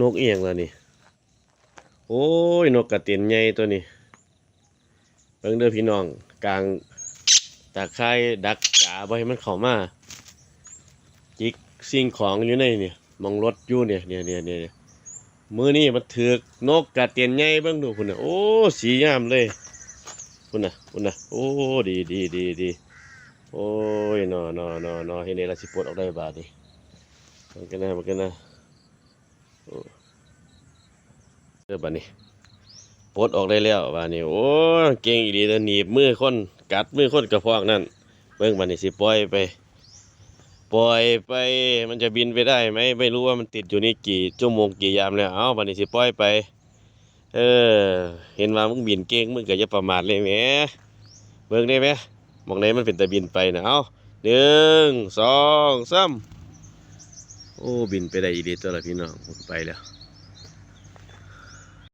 ນົກອີ່ຫຍັງລະນີ້? ໂອ້ຍ ນົກກະເຕັນໃຫຍ່ຕົວນີ້. ເບິ່ງເດີພີ່ນ້ອງ ກາງຕາຂ່າຍດັກກາບໍ່ໃຫ້ມັນເຂົ້າມາ ຈິກສິ່ງຂອງຢູ່ໃນນີ້ ໝ່ອງລົດຢູ່ນີ້ ນີ້ໆໆ ມື້ນີ້ມັນຖືກນົກກະເຕັນໃຫຍ່ ເບິ່ງດູພຸ້ນນະ ໂອ້ ສີງາມເລີຍ ພຸ້ນນະ ພຸ້ນນະ ໂອ້ ດີໆໆໆ ໂອ້ຍ ນໍໆໆໆ ເຮັດໃດລະຊິປົດອອກໄດ້ບາດນີ້ ເບິ່ງກັນນະ ເບິ່ງກັນນະ ໂອ້ ເອີ ບາດນີ້ປົດອອກໄດ້ແລ້ວບາດນີ້ ໂອ້ ເກັ່ງອີ່ຫຼີເດີ ໜີບມືຄົນ ກັດມືຄົນກະພອກນັ້ນ ເບິ່ງບາດນີ້ຊິປ່ອຍໄປ ປ່ອຍໄປ ມັນຈະບິນໄປໄດ້ໄໝ ໄມ່ຮູ້ວ່າມັນຕິດຢູ່ນີ້ກີ່ຊົ່ວໂມງກີ່ຍາມແລ້ວ ເອົ້າ ບາດນີ້ຊິປ່ອຍໄປ ເອີ ເຫັນວ່າມຶງບິນເກັ່ງ ມຶງກະຢ່າປະໝາດເລີຍແໝ ເບິ່ງແດ່ແໝ ໝ່ອງໃດມັນເປັນຕາບິນໄປນະ ເອົ້າ ໜຶ່ງ ສອງ ສາມ ໂອ້ ບິນໄປໄດ້ອີ່ຫຼີຕົວລະພີ່ນ້ອງ ໄປແລ້ວ